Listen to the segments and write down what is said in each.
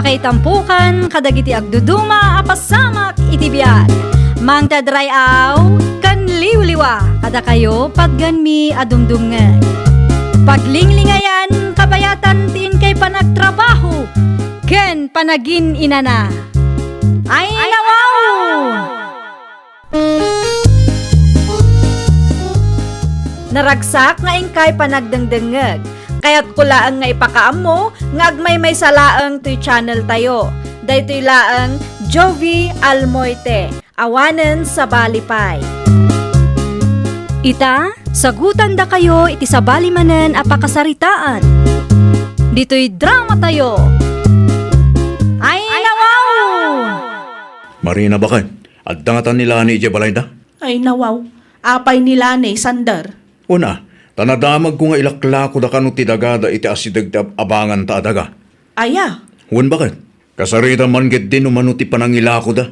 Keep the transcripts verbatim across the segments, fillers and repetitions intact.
Ay tampukan kadagiti agduduma a pasamak iti biag. Mangted ray-aw ken liwliwa kadakayo patgenmi a dumdumngeg. Paglinglingayan kabayatan ti inkay panagtrabaho ken panagin-inana. Ay, nawaw! Naragsak nga inkay panagdengdengngeg. Kayatko laeng nga ipakaammo nga agmaymaysa laeng toy channel tayo. Daytoy laeng Jovie Almoite, awanen sabali pay. Ita, sagutandakayo iti sabali manen a pakasaritaan. Ditoy drama tayo. Ay, nawaw! Marina, baket. Adda ngata ni Lani idiay balayda? Ay, nawaw. Apay ni Lani, Sander? Una, ta nadamagko nga ilaklakoda kano ti dagada iti asideg ti ab-, abanganta a daga. Aya? Wen, baket. Kasaritam man ketdi no mano ti panangilakoda.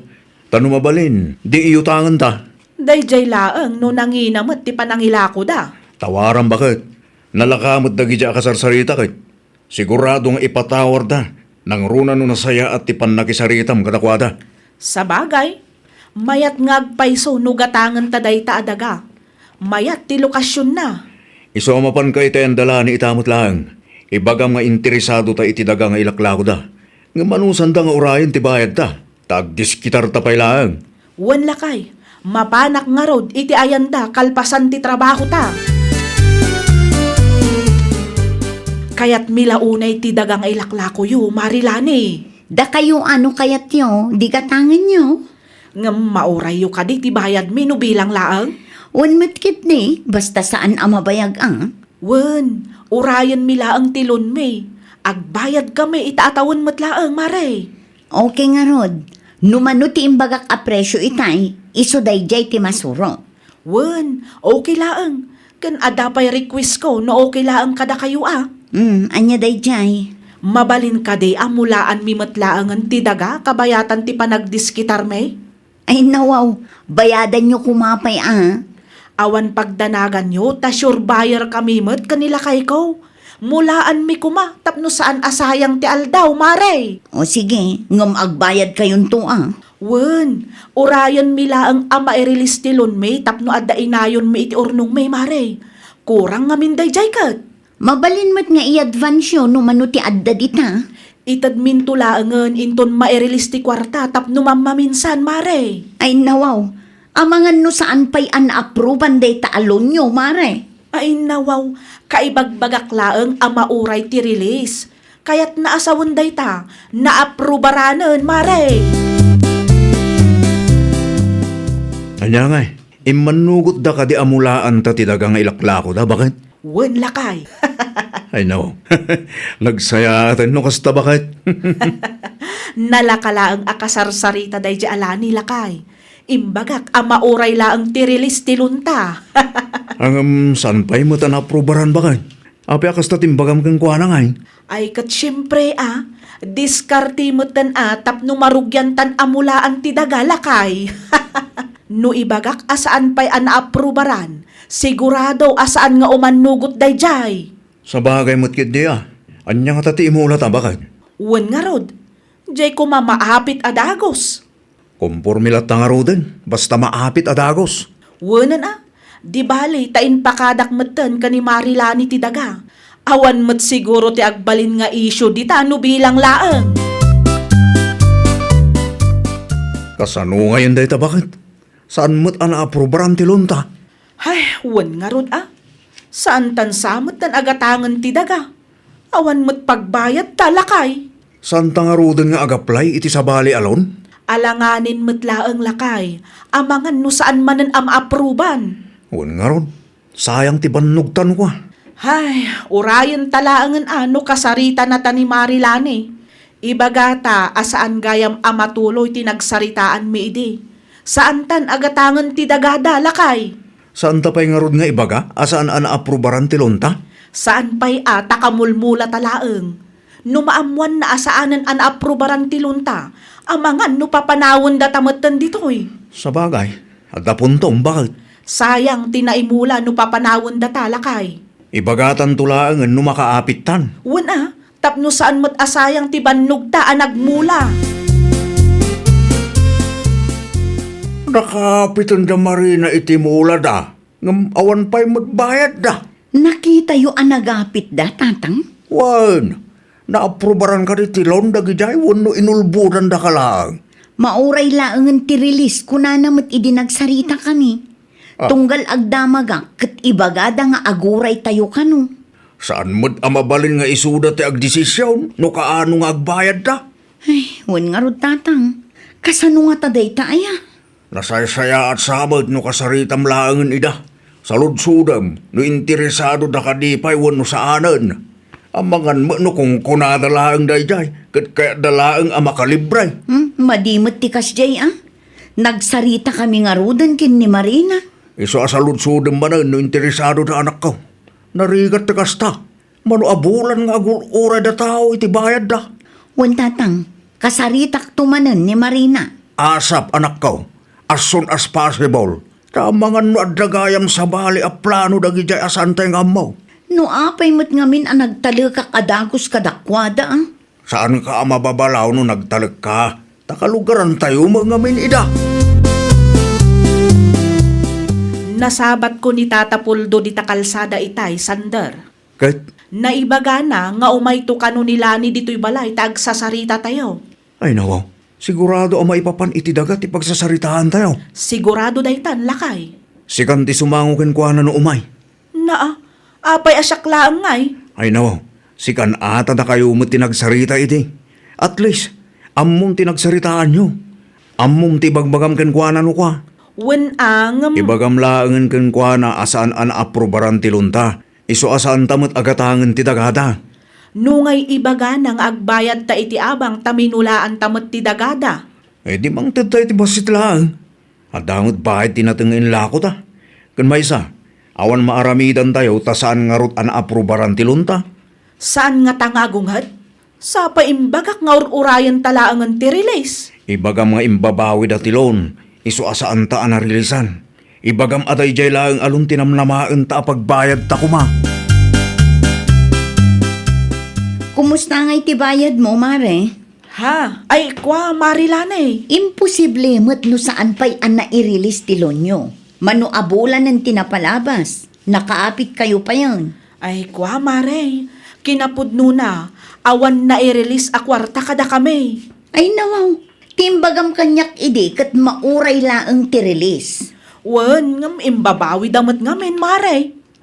Ta no mabalin, di iyutangenta. Daydiay laeng no nangina met ti panangilakoda. Tawaram, baket. Nalaka met dagidi a kasarsarita ket. Sigurado nga ipatawarda, nangruna no nasayaat ti pannakisaritam kadakuada. Sabagay, mayat nga agpayso no gatangenta dayta a daga. Mayat ti lokasionna. Isu a mapanka iti ayan da Lani ita met laeng. Ibagam nga interesado ta iti daga nga ilaklakoda. Ngem anusanda nga urayen ti bayadta? Ta agdiskitarta pay laeng. Wen, lakay, mapanak ngarud iti ayanda kalpasan ti trabahota. Kayatmi la unay ti daga nga ilaklakoyo, Mari Lani. Dakayo a no kayatyo, di gatangenyo. Ngem maurayyo kadi ti bayadmi no bilang laeng? Wen met ketdi, basta saan a mabayag a. Wen, urayenmi laeng ti loanmi. Agbayadkami ita a tawen met laeng, Mare. Okay ngarud. No mano ti imbagak a presio itay, isu daydiay ti masurot. Wen, okay laeng. Ken adda pay requestko no okay laeng kadakayo a. Hmm, ania daydiay? Mabalin kadi a mulaanmi met laengen ti daga kabayatan ti panagdiskitarmi? Ay, nawaw, bayadanyo koma pay a. Awan pagdanaganyo, ta sure buyer kami met ken ni lakayko. Mulaanmi koma tapno saan a sayang ti aldaw, Mare. O sige, ngem agbayadkayonto a. Wen, urayenmi laeng a mairilis ti loanmi tapno adda inayonmi iti urnongmi, Mare. Kurang ngamin daydiay ket. Mabalin met nga i-advanceyo no mano ti adda dita. Itedminto laengen inton mairilis ti kuarta tapno mammaminsan, Mare. Ay, nawaw. Amangan no saan pay a naaproban dayta a loanyo, Mare. Ay, nawaw. Kaibagbagak laeng a mauray ti release. Kayatna a sawen dayta, naaprobaranen, Mare. Ania ngay? Immannugotda kadi a mulaanta ti daga nga ilaklakoda, baket? Wen, lakay. Ay, no. Nagsayaaten no kasta, baket? Nalaka laeng a kasarsarita daydiay a Lani, lakay. Imbagak a mauray laeng ti release ti loanta. Ngem saan pay met a naaprobaran, baket? Apay a kasta ti imbagam kenkuana ngay? Ay, ket siempre a, diskarte metten a tapno marugiantan a mulaan ti daga, lakay. No ibagak a saan pay a naaprobaran, sigurado a saan nga umannugot daydiay. Sabagay met ketdi a. Ania ngata ti imulata, baket? Wen ngarud, diay koma maapit a dagus. Komporme latta ngaruden, basta maapit a dagus. Wenen a, di bali ta impakadak metten ken ni Mari Lani ti daga. Awan met siguro ti agbalin nga isyu dita no bilang laeng. Kasano ngayen dayta, baket? Saan met a naaprobaran ti loanta? Hay, wen ngarud a. Saantan sa metten a gatangen ti daga. Awan met pagbayadta, lakay. Saanta ngaruden nga agaplay iti sabali a loan? Alanganin met laeng, lakay. Amangan no saan manen a maaproban. Wen ngarud, sayang ti bannogtan kua. Hay, urayenta laengen a no kasaritanata ni Mari Lani. Ibagata a saan gayam a matuloy ti nagsaritaanmi idi. Saantan a gatangen ti dagada, lakay. Saanta pay ngarud nga ibaga a saan a naaprobaran ti loanta? Saan pay a ta kamulmulata laeng. No maammoanna a saanen a naaprobaran ti loanta, amangan no papanawendata metten ditoy. Sabagay, adda puntom, baket? Sayang ti naimula no papanawendata, lakay. Ibagatanto laengen no makaapittan. Wen a, tapno saan met a sayang ti bannogta a nagmula. Nakaapiten da Marina iti mulada, ngem awan pay met bayadda. Nakitayo a nagapitda, Tatang? Wen, naaprubaran kadi ti loan dagidiay wenno inulbodandaka laeng? Mauray laengen ti release, kunana met idi nagsaritakami. Ah. Tunggal agdamagak ket ibagada nga aguraytayo kano. Saan met a mabalin nga isuda ti agdesision no kaano nga agbayadda? Ay, wen ngarud, Tatang. Kasano ngata dayta aya? Nasaysayaat sa met no kasaritam laengen ida. Saludsodem no interesadoda kadi pay wenno saanen. Amangan met no kunkunada laeng daydiay, ket kayatda laeng a makalibre. Hmm, madi met ti kasdiay, a? Nagsaritakami ngaruden ken ni Marina. Isu a saludsodem manen no interesadoda, anakko. Narigat ti kasta. Mano a bulan nga agur-urayda tao iti bayadda. Wen, Tatang, kasaritakto manen ni Marina. Asap, anakko, as soon as possible. Ta amangan no adda gayam sabali a plano dagidiay a saantay nga ammo. No apay met ngamin a nagtalekak a dagus kadakuada, a? Saanka a mababalaw no nagtalekka, ta kalugarantayo met ngamin ida. Nasabatko ni Tata Puldo dita kalsada itay, Sander. Ket? Naibagana nga umayto kano ni Lani ditoy balay ta agsasaritatayo. Ay, nawaw. Sigurado a maipapan iti daga ti pagsasaritaantayo. Sigurado daytan, lakay. Sikan ti sumango kenkuana no umay. Naa, apay a siak laeng ngay? Ay, nawaw. Sikan a ta dakayo met ti nagsarita iti. At least, ammom ti nagsaritaanyo. Ammom ti ibagbagam kenkuana no kua. Wen a, ngem. Ibagam laengen kenkuana a saan a naaprubaran ti loanta. Isu a saanta met a gatangen ti dagada. No ngay ibagana nga agbayadta iti abang ta minulaanta met ti dagada. Eh, di mangtedta iti bassit laeng. Adda met bayad ti nateng nga inlakota. Ken maysa, awan maaramidantayo ta saan ngarud a naaprubaran ti loanta. Saan ngata nga agunget? Sapay imbagak nga ur-urayenta laengen ti release. Ibagam nga imbabawida ti loan, isu a saanta a narilisan. Ibagam a daydiay laeng a loan ti namnamaenta a pagbayadta koma. Kumusta ngay ti bayadmo, Mare? Ha? Ay, kua, Mare Lani. Imposible met no saan pay a nai-release ti loanyo. Mano a bulanen ti napalabas. Nakaapitkayo payen. Ay, kua, Mare, kinapudnona, awan nai-release a kuarta kadakami. Ay, nawaw, ti imbagam kaniak idi ket mauray laeng ti release. Wen, ngem imbabawida met ngamin, Mare.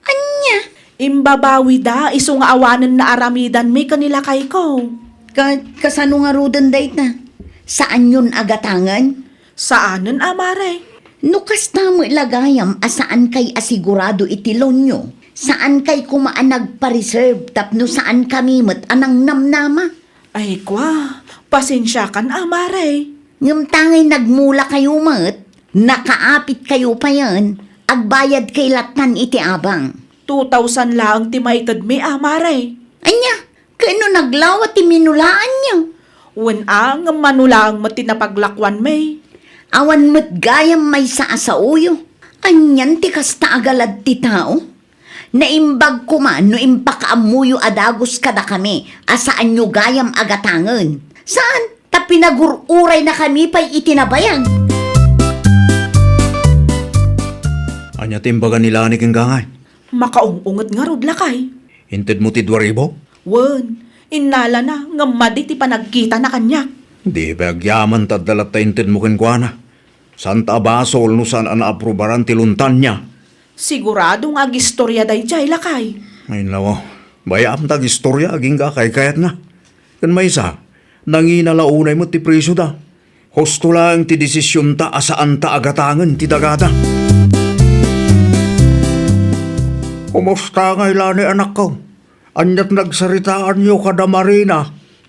Ania? Imbabawida isu nga awanen naaramidanmi ken ni lakayko. Ka-, kasano ngaruden dayta? Saanyon a gatangen? Saanen a, Mare. No kasta met la gayam a saankay a sigurado iti loanyo, saankay koma a nagpa-reserve tapno saankami met a nangnamnama. Ay, kua, pasensiakan a, Mare. Ngem ta ngay nagmulakayo met, nakaapitkayo payen, agbayadkay lattan iti abang. Two thousand laeng ti maitedmi a, Mare. Ania? Ken no naglawa ti minulaanyo? Wen a, ngem mano laeng met ti napaglakuanmi. Awan met gayam maysa a saoyo. Anian ti kasta a galad ti tao? Naimbag koma no impakaammoyo a dagus kadakami a saanyo gayam a gatangen. Saan? Ta pinagur-uraynakami pay iti nabayag. Ania ti imbaga ni Lani kenka ngay? Makaung-unget ngarud, lakay. Intedmo ti dua ribu? Wen, innalana ngem madi ti panagkitana kaniak. Di pay agyaman ta adda latta intedmo kenkuana. Saanta a basol no saan a naaprubaran ti loanta. Sigurado nga agistoria daydiay, lakay. Ay, nawaw. Bay-am ta agistoria agingga a kaykayatna. Ken maysa, nangina la unay met ti presioda. Husto laeng ti desisionta a saanta a gatangen ti dagada. Kumusta ngay Lani, anakko? Ania ti nagsaritaanyo kada Marina?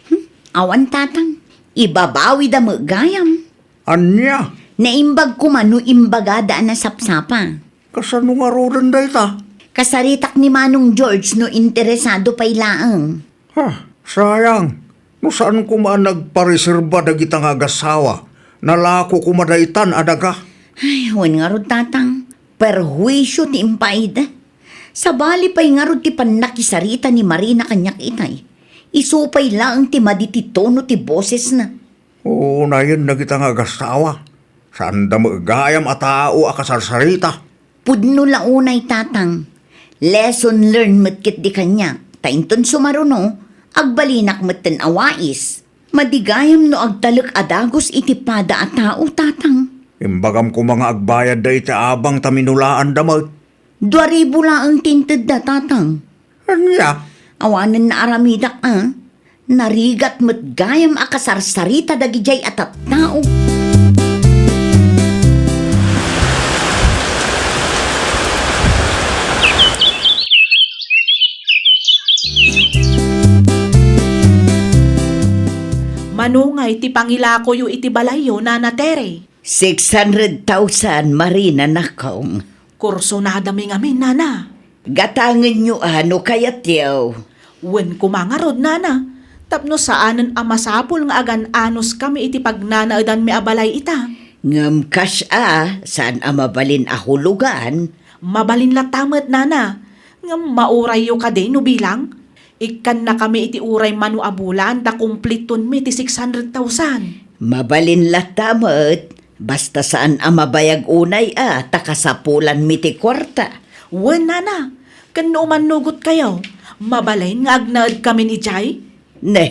Hmm, awan, Tatang. Ibabawida met gayam. Ania? Naimbag koma no imbagada a nasapsapa. Kasano ngaruden dayta? Kasaritak ni Manong George no interesado pay laeng. Ha, sayang. No saan koma a nagpareserba dagita nga agassawa, nalako koma daytan a daga. Ay, wen ngarud, Tatang. Perhuisio ti impaayda. Sabali pay ngarud ti pannakisarita ni Marina kaniak itay. Isu pay laeng ti madi ti tono ti bosesna. Unayen dagita nga agasawa. Saanda met gayam a tao a kasarsarita. Pudno la unay, Tatang. Lesson learned met ketdi kaniak, ta inton sumaruno, agbalinak metten a wais. Madi gayam no agtalek a dagus iti pada a tao, Tatang. Imbagam koma nga agbayadda iti abang ta minulaanda met. Dua ribu laeng ti intedda, Tatang. Ania? Awanen naaramidak a. Narigat met gayam a kasarsarita dagidiay a tattao. Mano ngay ti pangilakoyo iti balayyo, Nana Tere? Six hundred thousand, Marina, nakong. Kursunadami ngamin, Nana. Gatangenyo a no kayatyo. Wen koma ngarud, Nana, tapno saanen a masapul nga agan-anuskami iti pagnanaedanmi a balay ita. Ngem kas a, saan a mabalin a hulugan? Mabalin latta met, Nana. Ngem maurayyo kadi no bilang? Ikkannakami iti uray mano a bulan ta kumplitonmi ti six hundred thousand. Mabalin latta met, basta saan a mabayag unay a ta kasapulanmi ti kuarta. Wen, Nana, ken no umannugotkayo, mabalin nga agnaedkamin idiay? Ne,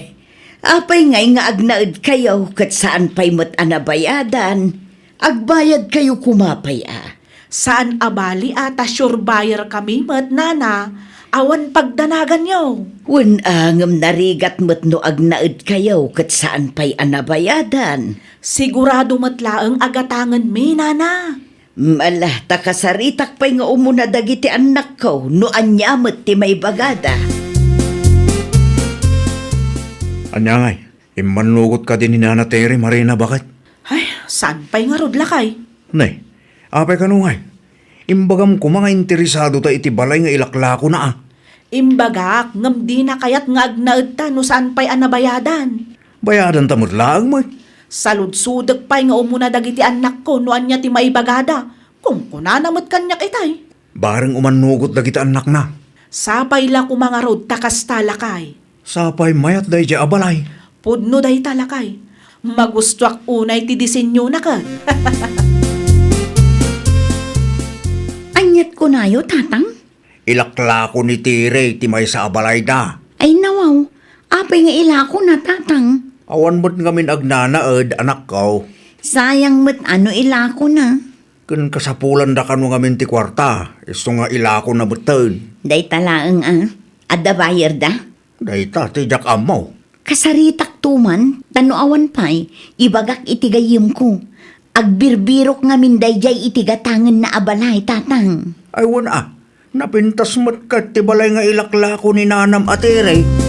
apay ngay nga agnaedkayo ket saan pay met a nabayadan? Agbayadkayo koma pay a. Saan a bali a ta sure buyer kami met, Nana, awan pagdanaganyo. Wen a, ngem narigat met no agnaedkayo ket saan pay a nabayadan. Sigurado met laeng a gatangenmi, Nana. Ala, ta kasaritak pay nga umuna dagiti annakko no ania met ti maibagada. Ania ngay? Immannugot kadi ni Nana Tere, Marina, baket? Ay, saan pay ngarud, lakay? Nay, apay kano ngay? Imbagam koma nga interesado ta iti balay nga ilaklakona a. Imbagak, ngem dina kayat nga agnaedta no saan pay a nabayadan. Bayadan ta met laeng, may. Saludsodek pay nga umuna dagiti annakko no ania ti maibagada. Kunkunana met kaniak itay. Bareng umannugot dagiti annakna. Sapay la koma ngarud ta kasta, lakay. Sapay mayat daydiay a balay. Pudno dayta, lakay. Magustuak unay ti disenyona ket. Aniat kunayo, Tatang? Ilaklako ni Tere ti maysa a balayda. Ay, nawaw. Apay nga ilakona, Tatang? Awan met ngamin agnanaed, anakko. Sayang met a no ilakona. Ken kasapulanda kano ngamin ti kuarta, isu nga ilakona metten. Dayta laeng a, adda bayerda? Dayta ti diak ammo. Kasaritakto man, ta no awan pay, ibagak iti gayyemko. Agbirbirok ngamin daydiay iti gatangenna a balay, Tatang. Ay, wen a, napintas met ket ti balay nga ilaklako ni nanam a Tere.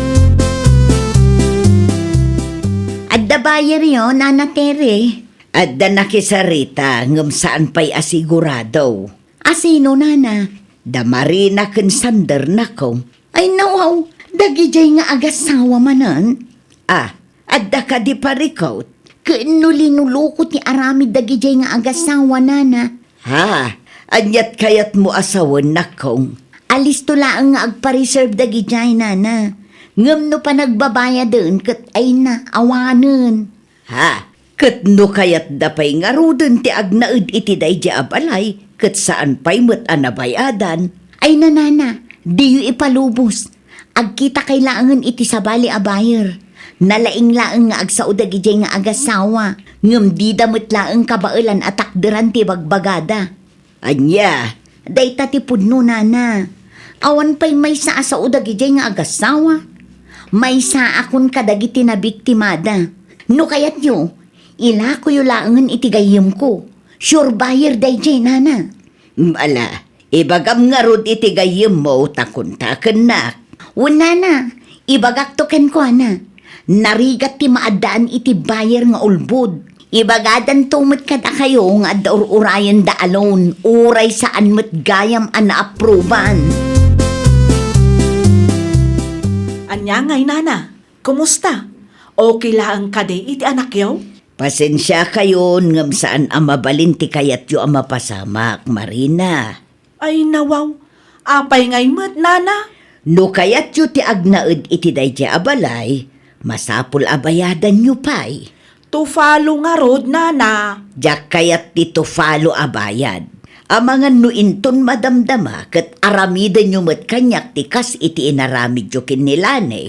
Adda bayeryo, Nana Tere? Adda nakisarita, ngem saan pay a sigurado. A sino, Nana? Da Marina ken Sander, nako. Ay, nawaw, dagidiay nga agasawa manen. Ah, adda kadi parikut? Ken no linuluko ti aramid dagidiay nga agasawa, Nana? Ha? Aniat kayatmo a sawen, nakong? Alisto laeng nga agpa-reserve dagidiay, Nana. Ngem no panagbabayaden, ket ay na, awanen. Ha? Ket no kayatda pay ngaruden ti agnaed iti daydiay a balay, ket saan pay met a nabayadan? Ay, Nana, diyo ipalubos. Agkitakay laengen iti sabali a buyer. Nalaing laeng nga agsao dagidiay nga agasawa, ngem dida met laeng kabaelan a takderan ti bagbagada. Ania, dayta ti pudno, Nana. Awan pay maysa a sao dagidiay nga agasawa. Maysaakon kadagiti nabiktimada. No kayatyo, ilakoyo laengen iti gayyemko. Sure buyer daydiay, Nana. Mm, ala, ibagam ngarud iti gayyemmo ta kunta kennak. Wen, Nana, ibagakto kenkuana. Narigat ti maaddaan iti buyer nga ulbod. Ibagadanto met kadakayo nga adda ur-urayenda a loan, uray saan met gayam a naapruban. Ania ngay, Nana? Kumusta? Okay laeng kadi iti anakyo? Pasensiakayon ngem saan a mabalin ti kayatyo a mapasamak, Marina. Ay, nawaw. Apay ngay met, Nana? No kayatyo ti agnaed iti daydiay a balay, masapul a bayadanyo pay. Two follow ngarud, nana. Diak kayat ti two follow a bayad. Amangan no inton madamdama ket aramidenyo met kaniak ti kas iti inaramidyo ken ni Lani.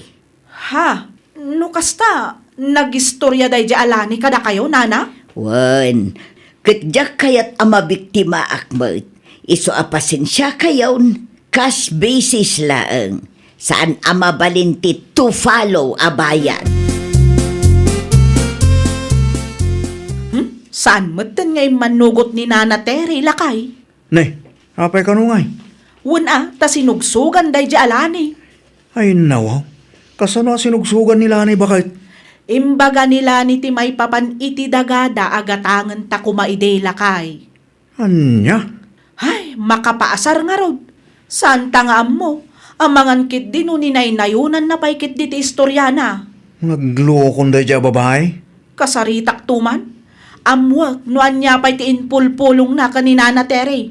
Ha? No kasta, nagistorya daydiay a Lani kadakayo, nana? Wen, ket diak kayat a mabiktimaak met. Isu a pasensiakayon, cash basis laeng. Saan a mabalin ti two follow a bayad. Hmm? Saan metten nga immanugot ni Nana Terry, lakay? Ne, apay kano ngay? Wen a, ta sinugsogan daydiay a Lani. Ay, nawaw. Kasano a sinugsogan ni Lani, baket? Imbaga ni Lani ti maipapan iti dagada a gatangen ta koma idi, lakay. Ania? Ay, makapaasar ngarud. Saan ta nga ammo. Amangan ketdi no ninaynayonanna pay ketdi ti istoriana. Naglokon daydiay a babai? Kasaritak to man. Ammoek no ania pay ti impulpulongna ken ni Nana Terry.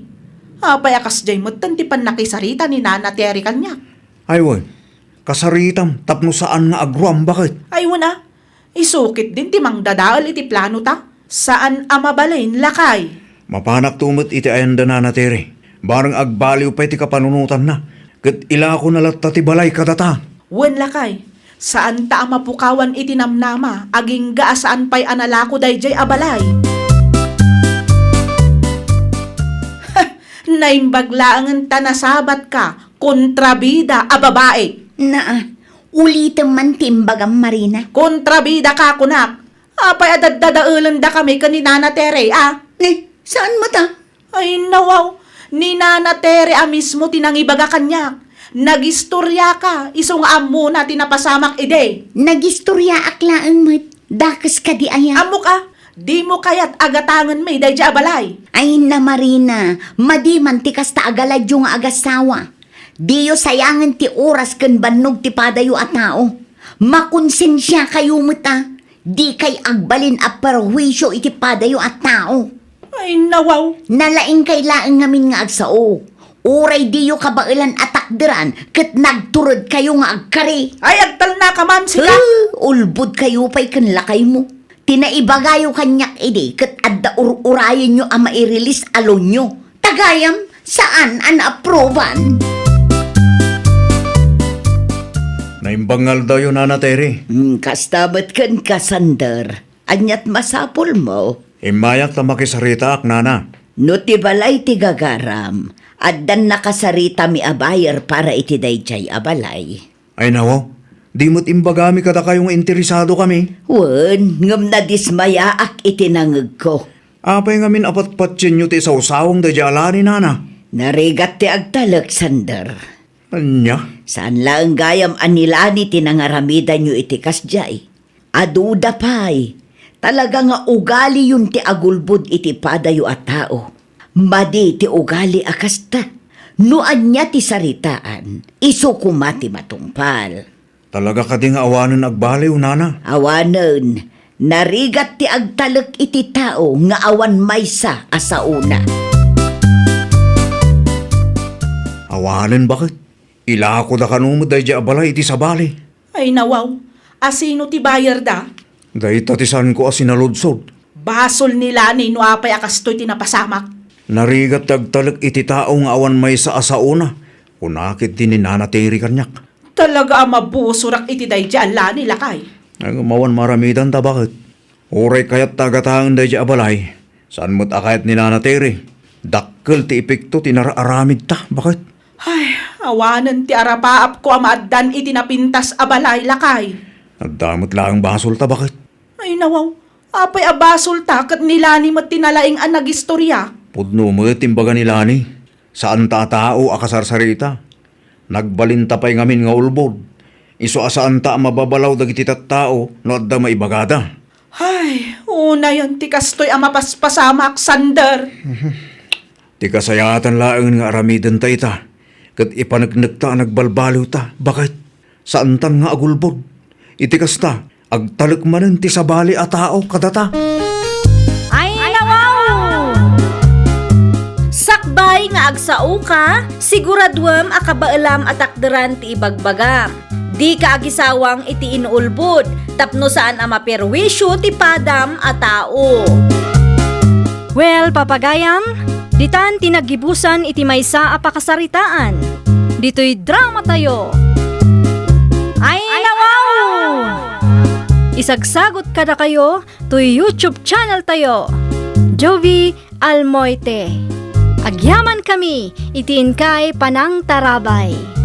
Apay a kasdiay metten ti pannakisarita ni Nana Terry kaniak? Ay wen, kasaritam tapno saan nga agruam, baket? Ay wen a, isu ketdin ti mangdadael iti planota. Saan a mabalin, lakay. Mapanak to met iti ayanda, Nana Terry. Bareng agbaliw pay ti kapanunotanna, ket ilakona latta ti balay kadata. Wen, lakay. Saanta a mapukawan iti namnama, agingga a saan pay a nalako daydiay a balay. Naimbag laengen ta nasabatka, kontrabida a babai. Naa, ulitem man ti imbagam, Marina. Kontrabidaka, kunak. Apay a daddadaelendakami ken ni Nana Terry, a? Ne, saan met a? Ay, nawaw. Ni Nana Terry a mismo ti nangibaga kaniak. Nagistoriaka, isu nga ammona ti napasamak idi. Nagistoriaak laeng met. Dakes kadi aya? Ammok a, dimo kayat a gatangenmi daydiay a balay. Ay, na Marina, madi man ti kasta a galadyo nga agasawa. Diyo sayangen ti oras ken bannog ti padayo a tao. Makonsensiakayo met a, dikay agbalin a perhuisio iti padayo a tao. Ay, nawaw. Nalaingkay laeng ngamin nga agsao. Uray diyo kabaelan a takderan ket nagturedkayo nga agkari. Ay, agtalnaka man, sika. Eh, ulbodkayo pay ken lakaymo. Ti naibagayo kaniak idi ket adda ur-urayenyo a mairilis a loanyo. Ta gayam, saan a naaproban. Naimbag nga aldaw, Nana Terry. Hmm, kasta met ken ka, Sander. Aniat masapulmo? Immayak ta makisaritaak, Nana. No ti balay ti gagaram, addan nakasaritami a buyer para iti daydiay a balay. Ay, nawaw, di met imbagami kadakayo nga interesadokami. Wen, ngem nadismayaak iti nangegko. Apay ngamin a patpatienyo ti sawsawang daydiay a Lani, Nana? Narigat ti agtalek, Sander. Ania? Saan laeng gayam a ni Lani ti nangaramidanyo iti kasdiay. Aduda pay, talaga nga ugaliyon ti agulbod iti padayo a tao. Madi ti ugali a kasta. No ania ti saritaan, isu koma ti matungpal. Talaga kadi nga awanen agbaliw, Nana? Awanen, narigat ti agtalek iti tao nga awan maysa a saona. Awanen, baket? Ilakoda kano met daydiay a balay iti sabali. Ay, nawaw. Asino ti buyer da? Dayta ti saanko a sinaludsod. Basol ni Lani no apay a kastoy ti napasamak. Narigat ti agtalek iti tao nga awan maysa a saona, kuna ketdi ni Nana Terry kaniak. Talaga a mabusorak iti daydiay a Lani, lakay. Ay, awan maramidanta, baket? Uray kayat ta gatangen daydiay a balay, saan met a kayat ni Nana Terry. Dakkel ti epekto ti nararamidta, baket? Ay, awanen ti arapaapko a maaddan iti napintas a balay, lakay. Adda met laeng basolta, baket? Ay, nawaw. Apay a basolta ket ni Lani met ti nalaing a nagistorya? Pudno met ti imbaga ni Lani. Saanta a tao a kasarsarita. Nagbalinta pay ngamin nga ulbod. Isu a saanta a mababalaw dagiti tattao no adda maibagada. Ay, unayen ti kastoy a mapaspasamak, Sander. Ti kasayaatan laeng nga aramidenta ita, ket ipaneknekta a nagbalbaliwta, baket? Saantan nga agulbod. Iti kasta, agtalek manen ti sabali a tao kadata. Ay, nawaw! Sakbay nga agsaoka, siguraduem a kabaelam a takderan ti ibagbagam. Dika agisawang iti inulbod tapno saan a maperwisyo ti padam a tao. Well, papagayam, ditan ti naggibusan iti maysa a pakasaritaan. Ditoy dramatayo. Ay, nawaw! Isagsagot kadakayo toy YouTube channel tayo, Jovie Almoite. Agyamankami iti inkay panangtarabay.